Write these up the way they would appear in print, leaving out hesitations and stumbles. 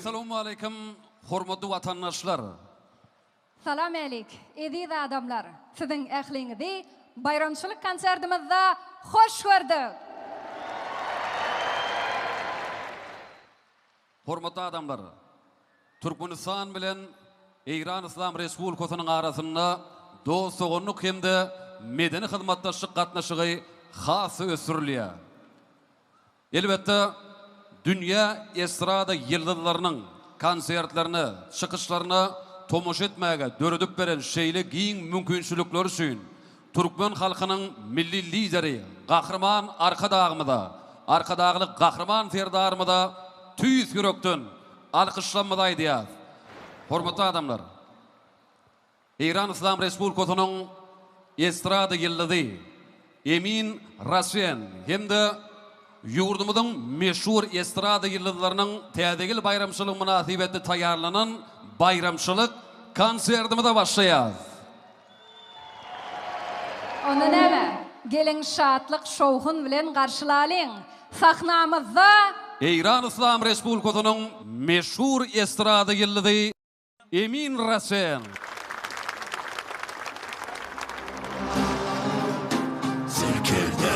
Essalawmaleýkim hormatly watandaşlar! Salam älik, eziz adamlar! Siziň ähliňizi baýramçylyk konsertimizde hoş gördük! Hormatly adamlar! Türkmenistan bilen Eýran Yslam Respublikasynyň arasynda dost-doganlyk hem-de medeni hyzmatdaşlyk gatnaşygy has-da ösdürilýär. Elbetde, dünýä estrada ýyldyzlarynyň konsertlerine, çykyşlaryna tomaşa etmäge döredip beren şeýle giň mümkinçilikleri üçin türkmen halkynyň Milli Lideri Gahryman Arkadagymyza, Arkadagly Gahryman Serdarymyza tüýs ýürekden alkyşlarymyzy aýdýarys. Hormatly adamlar! Eýran Yslam Respublikasynyň estrada ýyldyzy Emin Rasen hem-de ýurdumyzyň meşhur estrada ýyldyzlarynyň Täze ýyl baýramçylygy mynasybetli taýýarlanan baýramçylyk konsertimize başlaýarys. Onda näme, geliň şatlyk şowhun bilen garşylalyň! Sahnamyzda. Eýran Yslam Respublikasynyň meşhur estrada ýyldyzy Emin Rasen. Serkerde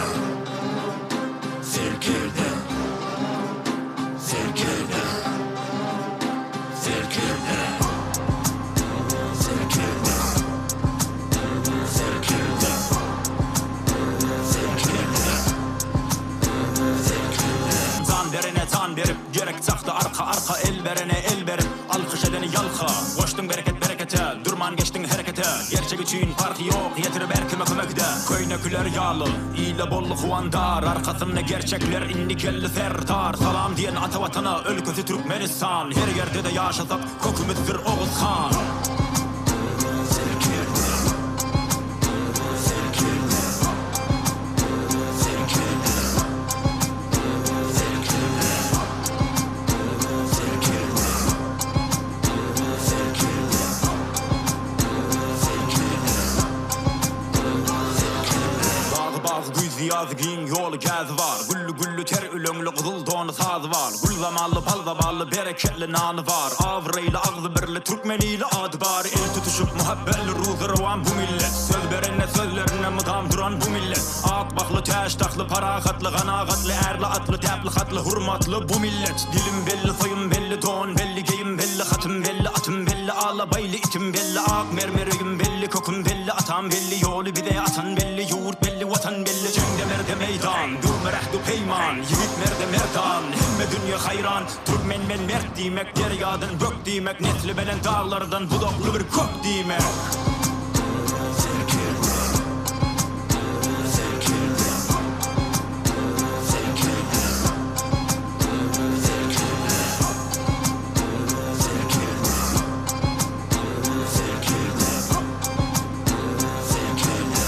Serkerde Serkerde Serkerde Serkerde Serkerde Serkerde Serkerde Jan berene jan berip, gerek çakda arka arka el berene el berip, alkyş edeni ýalka. Goşduň bereket berekete, durman geçdiň herekete, gerçek üçin parhy ýok, ýetirip her kime kömekde. Köýnekler ýaly, ile boldy howandar, arkasynda gerçekler indi geldi serdar. Salam diýen ata watana, ölkesi Türkmenistan, her ýerde-de ýaşasak, kökümizdir Oguz han. Serkerde Serkerde Serkerde Serkerde Serkerde Serkerde Serkerde Serkerde Dagy bagy güýzi ýazy giň ýoly gäzi bar Gülli gülli ter üleňli gyzyl dony sazy bar Gül zamally pal zabally bereketli nany bar Abraýly agzybirli türkmen ili ady bar El tutuşyp muhabbetli ruzy rowan bu millet Söz berende sözlerinde mydam duran bu millet Ak bahly täç tahly parahatly ganagatly ärli atly täpli hatly hurmatly bu millet Dilim belli soýum belli don belli geýim belli hatym belli atym belli alabaýly itim belli ak mermer öýüm belli köküm belli atam belli ýoly bize atan belli ýurt belli watan belli Jeňde merde meýdan döwmer ähdu peýman ýigit merde merdan hemme dünýe haýran Türkmen men mert diýmek derýadan gök diýmek nesli belent daglardan budakly bir kök diýmek. Serkerde Serkerde Serkerde Serkerde Serkerde Serkerde Serkerde Serkerde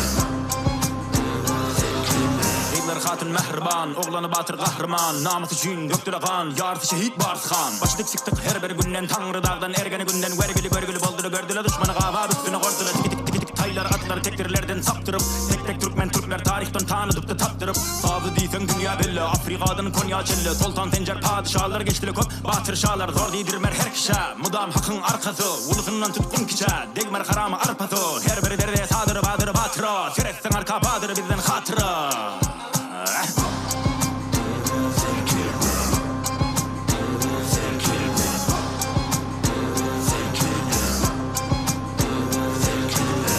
Gyzlary hatyn mähriban, oglany batyr gahryman, Namysy üçin dökdüle gan, ýarysy şehit barysy han. Başy dik çykdyk her bir günden, Taňry dagdan, ergeni günden, Wergili görgüli bolduly gördüle, Duşmany gabap üstüne gorduly, Tiki-tik tiki-tik taýlar atlary tekdirlerden sapdyryp, Tek-tek türkmen türkler taryhdan tanydypdy tapdyryp. Sazy diýseň dünýä belli, Afrikadan Konýa çenli, Soltan Senjer padyşalar geçdile köp, Batyr şalar zor diýdirmer her kişä, Mydam hakyň arkasy, Ulusyndan tutgun kiçä, Degmer harama arpasy, Her biri derde sadyr badyr batyra, Seretseň arka badyr bizden hatyra. Serkerde Serkerde Serkerde Serkerde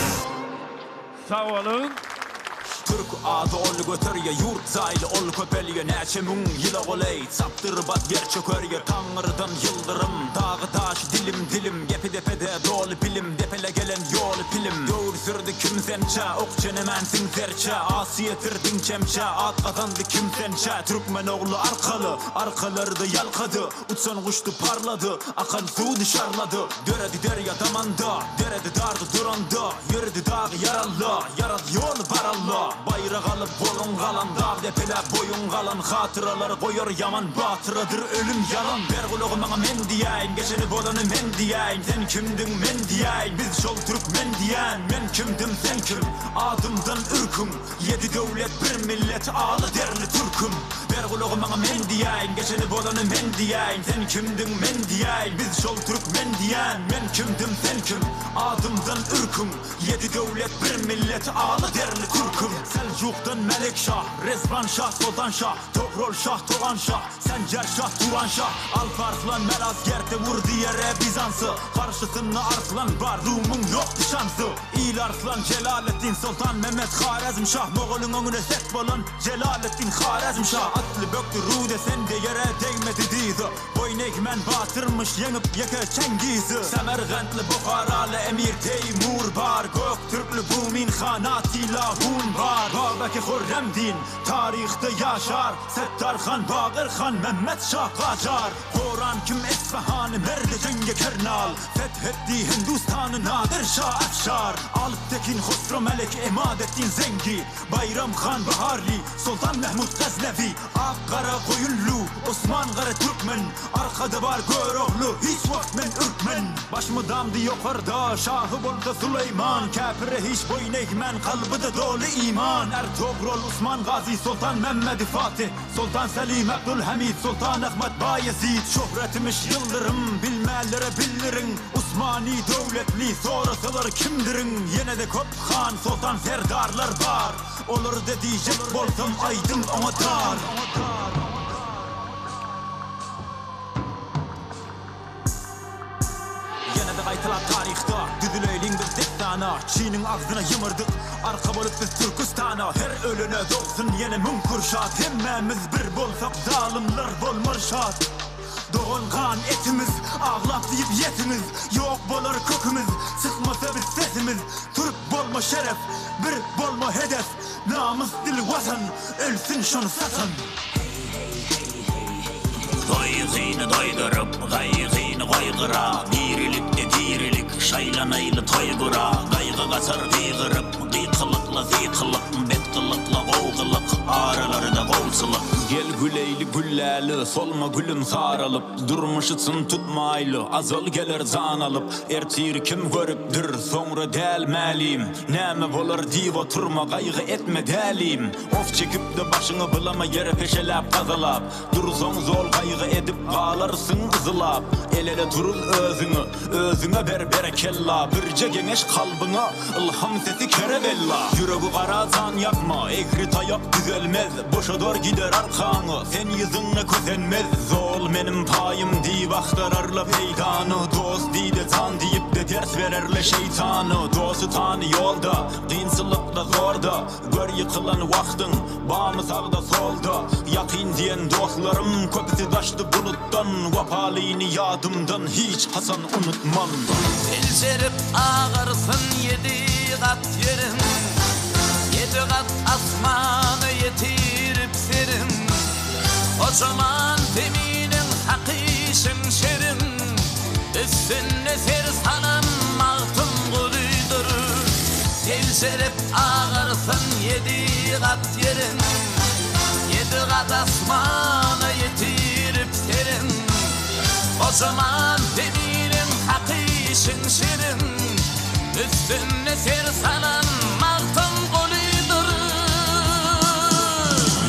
Sag boluň. Türk ady ol göterýä ýurt zaýly ol köpelýä näçe müň ýyla golaý çapdyr bat ýer çökerýä taňrydan ýyldyrym dagy daşy dilim dilim gepi depede doly bilim depele gelen ýoly pilim döwür sürdi kim sençe ok çenemänsiň serçe asy ýetirdiň çemçe at gazandy kim sençe türkmen ogly arkaly arkalarda ýalkady uçan guşdy parlady akan suwdy şarlady döredi derýa damanda deredi dardy duranda Ýöredi dagy ýaralla, ýaraz ýoly baralla. Baýrak alyp goluň galan, dag depeläp boýuň galan, Hatyralar goýar ýaman, batyradyr ölüm ýalan. Ber gulagy maňa men diýäýin, geçeni bolany men diýäýin, Sen kimdiň men diýäýin, biz şol türkmen diýän. Men kimdim sen kim, adymdan ürküň, Ýedi döwlet bir millet aly derli türküm. Ber gulagy maňa men diýäýin Geçeni bolany men diýäýin Sen kimdiň men diýäýin Biz şol türkmen diýän Men kimdim sen kim Adymdan ürküň Ýedi döwlet bir millet Aly derli türküm Seljukdan Mälik şa Rezwan şa Soltan şa Togrol şa Togan şa Senjer şa Turan şa Alp Arslan Melazgerte Vurdy ýere Bizansy Garşysynda arslan bar Rumyň ýokdy şansy Il Arslan Jelaleddin Soltan Mehmet Harezm şah Mogolyň öňüne set bolan Jelaleddin Harezm şah Atly bökdi Rude sende ýere degmedi dyzy Boýun egmän batyrmyş ýeňip ýeke Çengizi Semergantly Buharaly Emir Teýmur bar Gök türkli Bumin han Atila Hun bar Babeki Hurrem din taryhda ýaşar Settar han Bagyr han Mehmet şah Gajar Goran kim Esfahany Merdi jeňge Kernal Feth etdi Hindustany Nadir şa Afşar, Alp Tekin Hosro Melek Emadeddin Zengi, Baýram han Baharly, Soltan Mehmut Gaznewi, Ak Gara Goýunlu, Osman Gara Türkmen, Arkada bar Görogly, hiç wagt men ürkmen. Başmy damdy ýokarda, şahy bolsa Suleýman, Käpire hiç boýun egmän, kalbyda doly iman, Ärtogrol, Usman Gazy, Soltan Memmedi Fatih, Soltan Selim, Abdulhamid, Soltan Ahmet, Baýezid, Şöhretmiş ýyldyrym, bilmänlere bildiriň, Usmany döwletli, sorasalar kimdiriň, Ýene-de köp han, soltan, serdarlar bar, Olary-da diýjek bolsam aýdym oňa dar. Ýene-de gaýtalap taryhda, düzüleýliň biz dessana, Çiniň agzyna ýymyrdyk, arka bolup biz Türküstana, Her ölene dogsun ýene müň kürşat, Hemmämiz bir bolsak zalymlar bolmar şat. Dogan gan etimiz, aglap diýip ýetimiz, Ýok bolar kökümiz, çykmasa biz sesimiz, Türk bolma şeref, bir bolma hedef, Namys dil watan, ölsün şony satan. Doýgyny doýduryp, gaýgyny goý gyra, Dirilikde dirilik, şaýlanaýly toý gura. Gaýgy gaçar gygyryp, gykylykla sykylyk, Bet gylykla gowy gylyk, aralarda gowçulyk. Gel güleýli gülläli, solma gülüm saralyp, Durmuşy çyn tutmaýly, ajal geler jan alyp. Ertiri kim görüpdir, soňra däl mälim, Näme bolar diýip oturma, gaýgy etme dälim. Of çekip-de başyňy bylama ýere peşeläp gazalap. Dursaň zol gaýgy edip galarsyň yzylap. El-ele turuz özüňi, özüňe ber berekella. Birje geňeş kalbyňa, ylham sesi kerebella. Ýüregi gara jan ýakma, egri taýak düzelmez. Boşadar gider arkaňy, sen yzyňda kösenmez. Zol meniň paýym diýip agtararla peýdany. Dost diý-de jan diýip-de ders bererle şeýtany. Dosty tany ýolda, kynçylykda zorda. Gör ýykylan wagtyň, bamy sagda solda Ýakyn diýen dostlarym, köpüsi daşdy bulutdan Wepalyny ýadymdan hiç haçan unutman. Seljerip agarsyn ýedi gat ýeriň, Ýedi gat asmana ýetirip seriň. Gojaman zeminiň haky şemşeriň, Üstünde ser salan Magtymgulydyr. Seljerip agarsyn ýedi gat ýeriň, Ýedi gat asmana ýetirip seriň. Gojaman zeminiň haky şemşeriň, Üstünde ser salan Magtymgulydyr.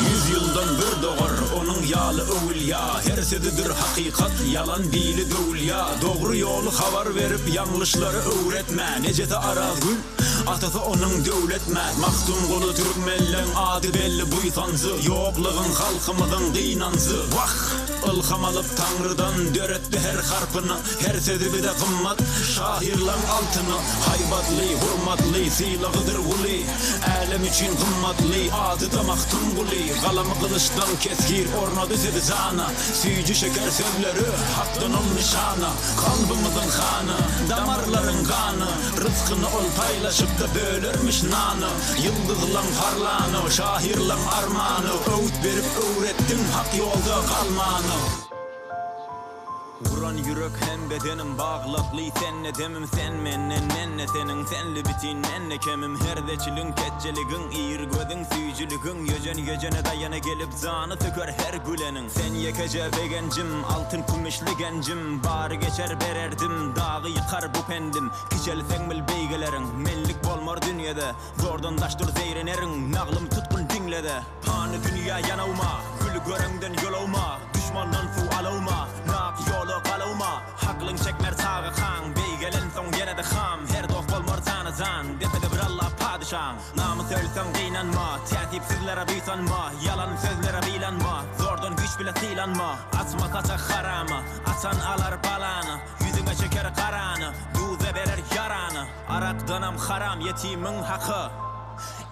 Ýüz ýyldan bir dogar onuň ýaly öwülýa, Her sözüdir hakykat, ýalan dili döwülýa. Dogry ýoly habar berip, ýalňyşlary öwretmän, Ejesi Arazgül, atasy onuň Döwletmät. Magtymguly türkmenleň ady belli buýsanjy, Ýoklugyň halkymyzyň gynanjy. Wah! Ylham alyp Taňrydan döretdi her harpyny, Her sözi bize gymmat, şahyrlaň altyny. Haýbatly, hurmatly, sylagydyr uly, Älem üçin gymmatly, ady-da Magtymguly. Galamy gylyçdan kesgir, ornady sözi jana, Süýji şeker sözleri, Hakdan ol nyşana. Kalbymyzyň hany, damarlaryň gany, Ryskyny ol paýlaşyp-da bölermiş nany. Ýyldyzlaň parlany, şahyrlaň armany, Öwüt berip öwretdiň hak ýolda galmany. Duran ýürek hem bedenim baglykly sende demim sen menden mende seniň senli bitin mende kemim herdeçiliň ketjeligiň ir gözüň süýjüligiň ýöjen ýöjene daýana gelip jany söker her güleniň sen ýekeje begenjim altyn kümüşli genjim bary geçer bererdim dagy ýykar bu pendim kiçelseň bil beýgeleriň menlik bolmar dünýede zordan daş dur zeýreneriň naglym tutgun diňlede pany dünýä ýanawma. Güli göreňden ýolawma, duşmandan suw alawma, Nak ýola galawma, Haklyň çekmer çagakaň, Beýgelensoň ýene-de ham, Her dost bolmar jana-jan, Depede bir Alla padyşaň. Namys ölseň gynanma, Täsipsizlere buýsanma, Ýalan sözlere bylanma, Zordan güýç bile sylanma, Açma saçak harama, Açan alar balany, Ýüzüňe çeker garany, Duza berer ýarany. Arakdanam haram ýetimiň haky.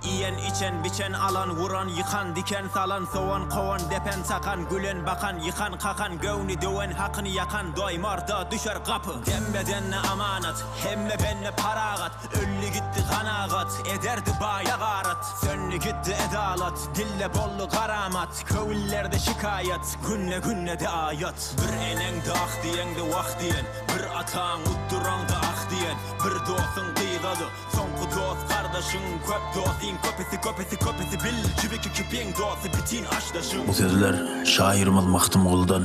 Iýen, içen, biçen, alan, wuran, ýykan, diken, salan, sowan, kowan, depen, çakan, gülen, bakan, ýykan, kakan, göwni döwen, hakyny ýakan, doýmar-da düşer gapy. Dem-bedenne amanat, hemme bende paragat, Öldi gitdi kanagat, ederdi baýa garat. Söndi gitdi edalat, dilde boldy garamat, Köwüllerde şikaýat, günde-günde-de aýat. Bir eneňde ah diýeňde wah diýen, Bir ataň utduraňda ah diýen, Bir dostuň gyzady, Soňky dost gardaşyň köp dosyň köpüsi köpüsi köpüsi bil jübiki kipiň dosty bitin aşdaşyň. Bu sözler şahyrymyz Magtymgulydan,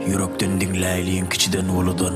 Ýürekden diňläýliň kiçiden uludan.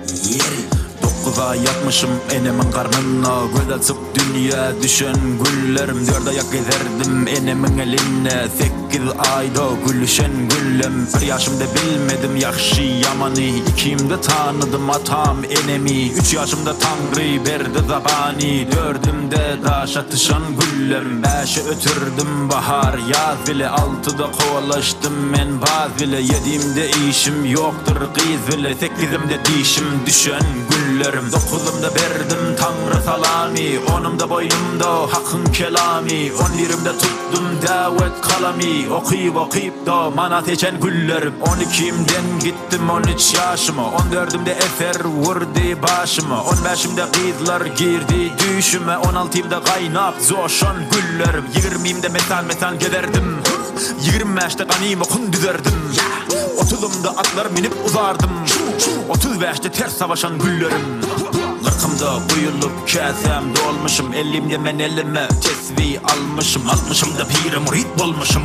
Ýeri! 9 aý ýatmyşym enemiň garnynda, Göz açyp dünýä düşen günlerim, Dört aýak gezerdim enemiň elinde, Sekiz aýda gülüşen günlem, Bir ýaşymda bilmedim ýagşy ýamany, Ikimde tanydym atam enemi, Üç ýaşymda Taňry berdi zabany, Dördümde daş atyşan güllem, Bäşe ötürdim bahar, ýaz bile, Altyda kowalaşdym men baz bile, Ýedimde işim ýokdur gyz bile, Sekizimde dişim düşen günlerim, Dokuzymda berdim Taňry salamy, Onumda boýnumda Hakyň kelamy, On birimde tutdum däwet kalamy, Okyp-okyp-da mana seçen güllerim, On ikimden gitdim on üç ýaşyma, On dördümde eser urdy başyma, On bäşimde gyzlar girdi düýşüme, On altymda gaýnap joşan güllerim, Ýigrimimde metan-metan gezerdim, Ýigrim bäşde ganym okun düzerdim, Otuzymda atlar münüp uzardym, 35 de ters savaşan güllerim. Gyrkymda guýulyp käsäm dolmuşum, Elimde men elime tesbi almyşym, Altmyşymda pire murit bolmuşum.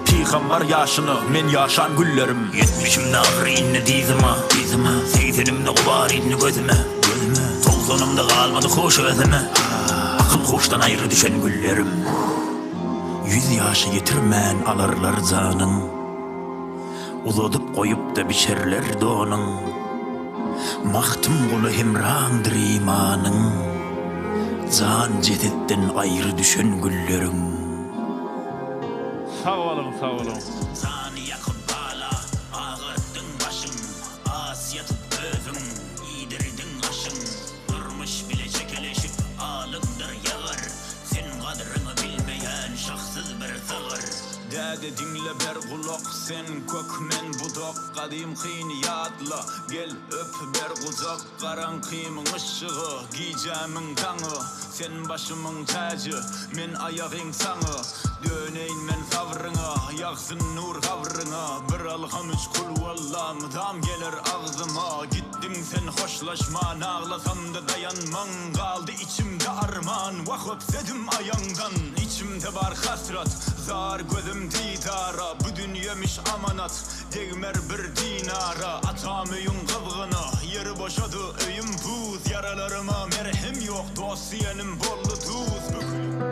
Pygambar ýaşyna men ýaşan güllerim. Ýetmişimde agyry indi dyzyma, dyzyma, Segsenimde gubar indi gözüme, gözüme, Togsanymda galmady hoş özüme, Akyl-huşdan aýry düşen güllerim. Ýüz ýaşa ýetirmän alarlar janyň, Uzadyp goýup-da biçerler donuň. Magtymguly hemraňdyr imanyň, Jan-jesetden aýry düşen gülleriň. Sag boluň, sag boluň. Jany ýakyp bala, agartdyň başyň, Aç ýatyp özüň, iýdirdiň aşyň. Durmuş bile çekeleşip, alyňdyr ýagar, Sen gadryňy bilmeýän şahsyz bir sygyr. Däde diňle ber gulak sen kök men budak gadymkyny ýatla gel öp ber gujak garaňkymyň yşygy gijämiň daňy sen başymyň täji men aýagyň saňy döneýin men sabryňa ýagsyn nur gabryňa bir alham üç kulwalla mydam geler agzyma gitdiň sen hoşlaşman aglasamda daýanmaň galdy içimde arman wah öpsedim aýaňdan içimde bar hasrat Zar gözüm didara, bu dünýemiş amanat, Degmer bir dinara, atam öýüň gyzgyny, Ýeri boşady, öýüm buz, Ýaralaryma merhem ýok, dost diýenim boldy duz, Bükülip.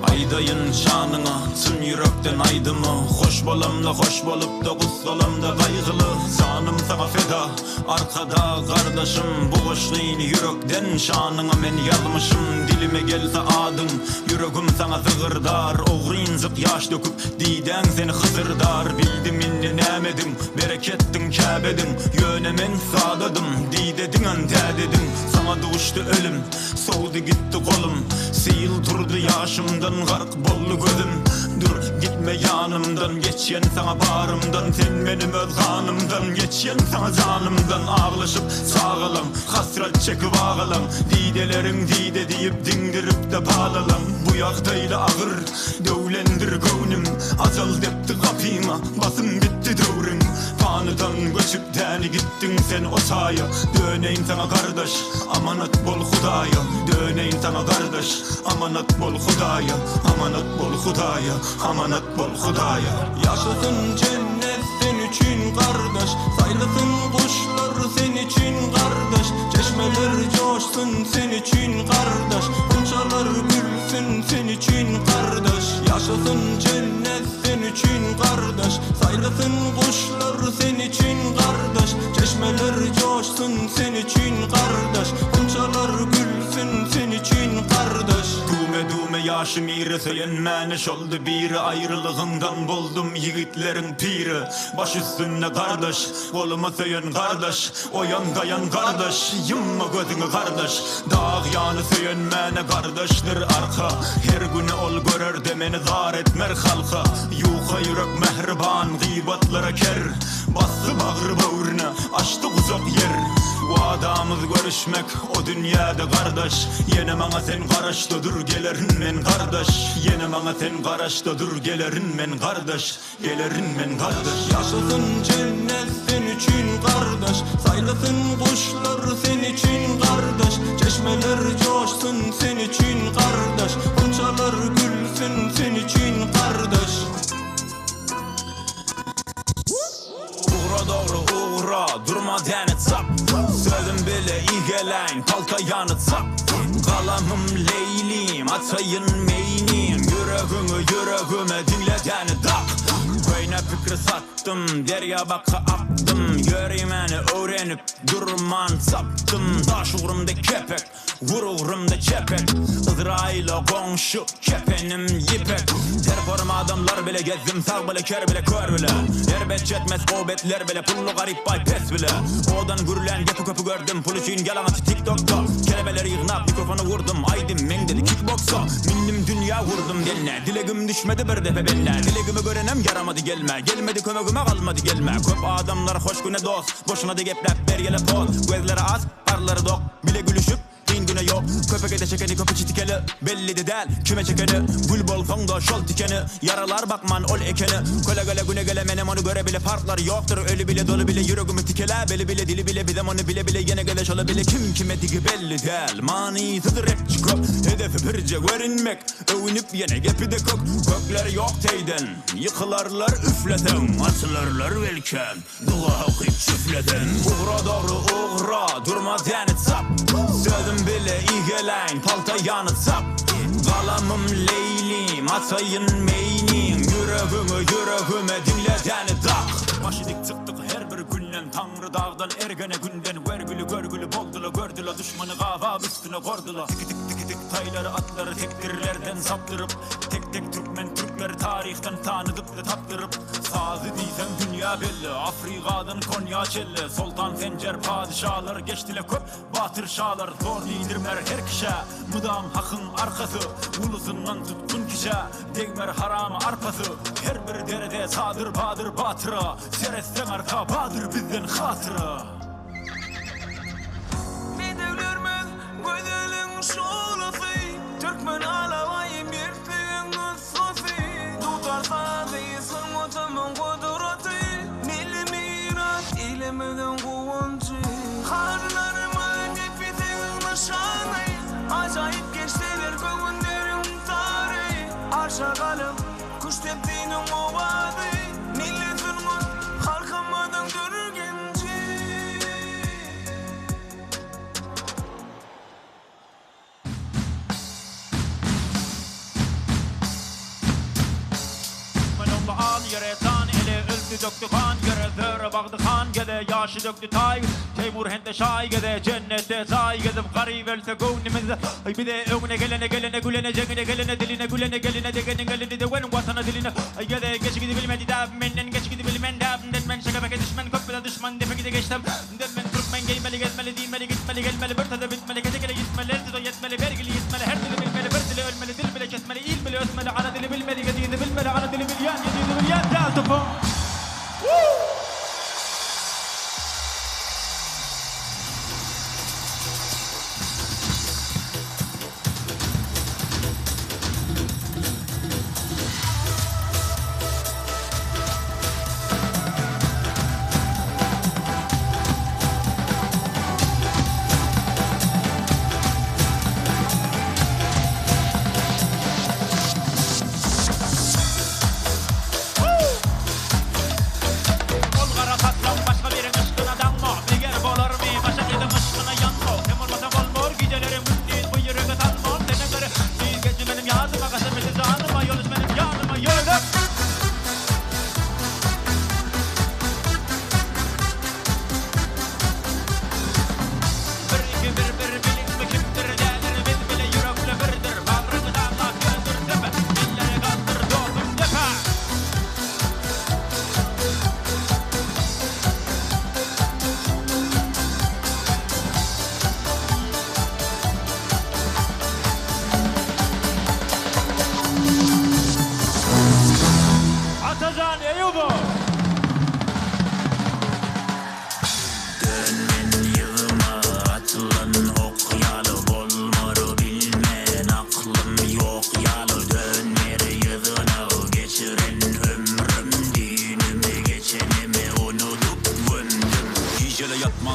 Aýdaýyn şanyňa, çyn ýürekden aýdymy, Hoş bolamda hoş bolupda, gussalamda gaýgyly, Janym saňa feda, Arkadag gardaşym bu goşgyny ýürekden şanyňa men ýazmyşym Dilime gelse adyň ýüregim saňa zygyrdar Ogrynjyk ýaş döküp didäň seni hysyrdar Bildim indi nämediň bereketdiň käbediň Ýöne men sadadym didediňem dädediň Saňa duşdy ölüm Sowdy gitdi golum, sil turdy ýaşymdan gark boldy gözüm. Dur, gitme ýanymdan, geçýän saňa barymdan, Sen menim öz ganymdan, geçýän saňa janymdan. Aglaşyp çagalaň, hasrat çekip agalaň, Dideleriň dide diýip diňdirip-de balalaň. Bu ýagdaýly agyr, döwlendir göwnüm, Ajal depdi gapyňa, basym bitdi döwrüň. Panydan göçüp däni gitdiň sen o taýa, Döneýin saňa gardaş, Amanat bol Hudaýa, döneýin saňa gardaş, Amanat bol Hudaýa, amanat bol Hudaýa, amanat bol Hudaýa. Ýaşasyn jennet sen üçin gardaş, Saýrasyn guşlar sen üçin gardaş, Çeşmeler joşsun sen üçin gardaş, Gunçalar gülsün sen üçin gardaş. ýaşym iri Söýenmäne şoldy biri Aýrylygyňdan boldum ýigitleriň piri Baş üstünde gardaş Goluma söýen gardaş Oýan daýan gardaş Ýumma gözüňi gardaş Dag ýany söýenmäne gardaşdyr arka Her güni ol görerde meni zar etmer halka Ýuka ýürek mähriban gybatlara ker Basdy bagry böwrüne açdy gujak ýer Wadamyz görüşmek o dünýäde gardaş Ýene maňa sen garaşda dur gelerin men gardaş Ýene maňa sen garaşda dur gelerin men gardaş Gelerin men gardaş. Ýaşasyn jennet sen üçin gardaş Saýrasyn guşlar sen üçin gardaş Çeşmeler joşsun sen üçin gardaş Gunçalar gülsün sen üçin gardaş. Ugra dogry ugra durma däne çap Sözüm bile igeläýin palta ýany çap Galamym leýlim açaýyn meýnim Ýüregiňi ýüregime diňle däne dak Köýne pikri satdym derýa baka akdym Ýörimäni öwrenip durman çapdym Daş ugrumda kepek Vur ugrumda çepek Yzraýyla goňşy kepenim ýüpek Terform adamlar bile gezdim sag bile ker bile kör bile Erbet çetmez gowy betler bile pully garyp baý pes bile Owadan gürlän gepi köpi gördüm pul üçin ýalaňaç tik tokda Kelebeleri ýygnap mikrofona vurdum aýdym meňzedi kikboksa Mindim dünýä vurdum deline dilegim düşmedi bir depe beline Dilegimi görenem ýaramady gelme gelmedi kömegime galmady gelme Köp adamlar hoş güne dost boşuna-da gepläp berýele poz Gözleri aç Garlary dok, bile gülüşip, kyn güne ýok Köpege-de çekeni, köpi çitikeli Belli-de däl, kime çekeni Gül bolsaň-da şol tikeni Ýaralar bakman ol ekeni Kölegele güne gele menem ony göre bile Parklary ýokdur öli bile doly bile Ýüregimi tikelä beli bile dili bile Bizem ony bile bile ýene gele şola bile Kim kime digi belli däl Manysyz repçi köp Hedefi birje görünmek Öwünip ýene gepi-de kök Kökleri ýok teýden Ýykylarlar üfleseň Açylarlar belkem Duga okyp çüfleden. Ugra dogry ugra, durma däni çap. Sözüm bile igeläýin, palta ýany çap. Galamym leýlim, açaýyn meýniň. Ýüregiňi ýüregime diňle däni dak. Başy dik çykdyk her bir günden, Taňry dagdan ergene günden. Wergili görgüli boldyla gördüla, Duşmany gabap üstüne gordyla. Tiki-tik tiki-tik taýlary atlary tekdirlerden sapdyryp, Tek-tek türkmen türkleri taryhdan tanydyp-da tapdyryp. Sazy diýseň dünýä belli, Afrigadan Konýa çenli, Soltan Senjer padyşalar geçdile köp batyr şalar, Zor diýdirmer her kişä, mydam hakyň arkasy, Ulusyndan tutgun kişä, degmer haram arpasy, Her bir derede sadyr badyr batyra, Seretseň arka badyr bizden hatyra. Bedewlerimiz gözeliň şuglasy, Türkmen alabaýy mertligiň nusgasy, Dutar sazy sungatymyň gudraty, Milli miras ilimiziň guwanjy. Halylarymyz nepisligiň nyşany, Ajaýyp keşdeler göwünleriň tary, Arşa galyp küştdepdiniň owazy, Milli sungat halkymyzyň dür genji. Men ogly al ýere jan ele öldi dökdi gan ýere zöre bagdy han geze ýaşy dökdi taý Teýmur hende şaý geze jennetde jaý gezip garyp ölse göwnümizde bize öňüne gelene gelene gülene jeňine gelene diline gülene geline degeniň elini döwen watana diline geze geçigidi bilmedi däbim menden geçigidi bilmen däbimden men şeke-beke düşmen köp bile düşman depegide geçsem Den men türkmen geýmeli gezmeli diýmeli gitmeli gelmeli bir söze bitmeli gece gele ýitmeli el tuza ýetmeli bergili ýitmeli her dili bilmeli bir dili ölmeli dil bile kesmeli il bile ösmeli ana dili bilmeli ýedizi bilmeli ana dili bilýän ýedizi bilýän däl topa.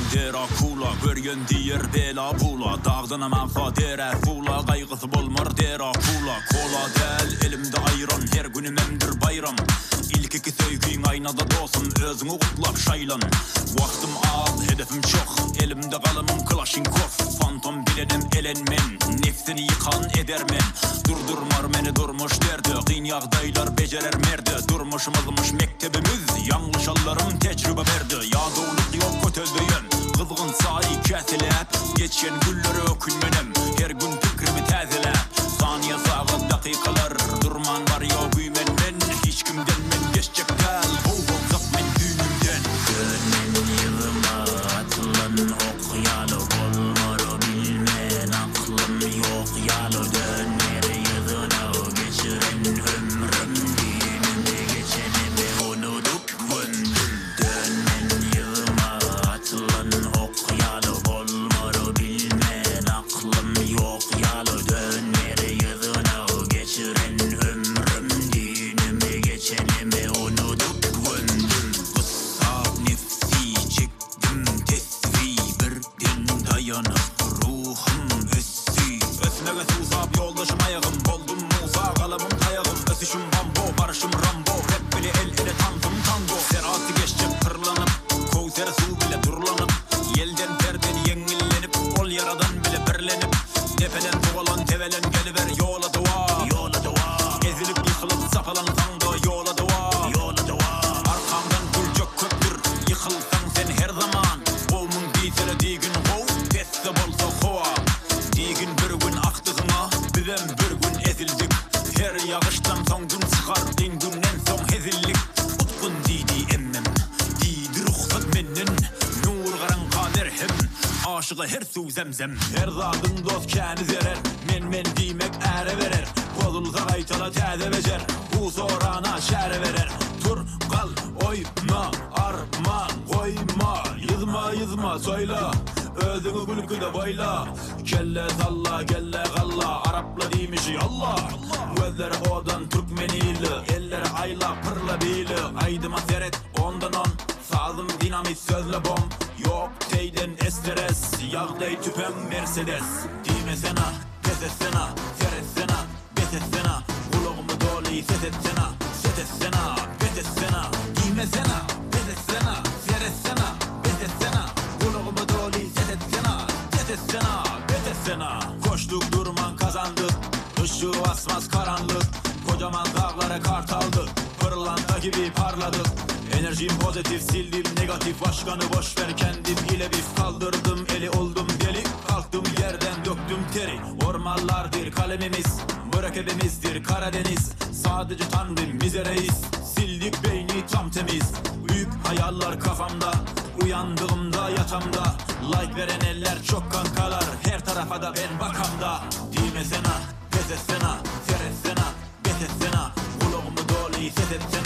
Ýykylman der akula, görýän diýer bela bula, Dagdanam agsa derä sula, Gaýgysy bolmar der akula. Kola däl, elimde aýran, her günümemdir baýram. Ilkiki söýgiň aýnada dosum, özüňi gutlap şaýlan. Wagtym az, hedefim çoh, elimde galamym Kalaşnikow. Fantom bilenem elen men, nebsini ýykan edermen. Durdurmar meni durmuş derdi, kyn ýagdaýlar bejerer merdi. Durmuşymyzmyş mekdebimiz, ýalňyşanlarym tejribe berdi. Ýadawlyk ýok köteldeýem, gyzgyn çaý käseläp. Geçen günlere ökünmenem, her gün pikrimi täzeläp. Saniýe, sagat, dakykalar, durman barýa güýmen men. Hiç kimden men geçjek däl, gowy bolsak men düýnümden. Dönmen yzyma atylan ok ýaly bolmara bilmen aklym ýok ýaly dönmer yzyna geçiren ömrüm düýnümi geçenimi unudyp gömdüm dönmen yzyma atylan ok ýaly bolmara bilmen aklym ýok ýaly dönmer yzyna geçiren ömrüm düýnümi geçenimi unudyp gömdüm. Gyssap nebsi çekdim tesbi birden daýanyp ruhum ösdi. Ösmege suwsap ýoldaşym aýagym boldum Musa galamym taýagym ösüşim bambo baryşym Rambo rep bile el ele tansym tango Seraty geçjek pyrlanyp Köwser suw bile durlanyp Ýelden perden ýeňillenip ol ýaradan bile birlenip Depeden togalan tebelen geliber ýola dowam Ýola dowam. Ezilip ýykylyp sapalansaňda ýola dowam Ýola dowam. Arkaňdan güljek köpdür ýykylsaň sen her zaman Gowmyň diýsene diýgin gow pesde bolsa howa Diýgin bir gün akdygyňa bizem bir gün ezildik Her ýagyşdan soň gün çykar kyn günden soň hezillik Utgun diýdi emmem diýdi rugsat menden Nur garaňka merhem aşyga her suw zemzem Her zadyň dost käni zerer men men diýmek äre berer Bozulsa gaýtala täze bejer hu sorana çäre berer Tur gal oýna arman goýma ýyzma ýyzma soýla özüňi gülküde boýla Kelle salla gelle galla arapla diýmiş ýalla Gözleri odan türkmen ili elleri aýla pyrla bili Aýdyma seret ondan on sazym dinamit sözle bom Ýok teýden esteres ýagdaý tüpeň mersedes Diýmesene pes etsene seretsene bes etsene Gulagymy doly ses etsene set etsene bet etsene Diýmesene pes etsene seretsene bes etsene Gulagymy doly ses etsene set etsene bet etsene Koştuk durman kazandık Işığı basmaz karanlık Kocaman dağlara kartaldık Pırlanta gibi parladık Enerjim pozitif sildim negatif Başkanı boş ver kendim ile bif Kaldırdım eli oldum deli Kalktım yerden döktüm teri Ormanlardır kalemimiz Mürekkebimizdir Karadeniz Sadece tanrım bize reis Sildik beyni tam temiz Büyük hayaller kafamda Uyandığımda yatamda Like veren eller çok kankalar Her tarafa da ben bakamda Diýmesene, pes etsene, seretsene, bet etsene Gulagymy doly ses etsene.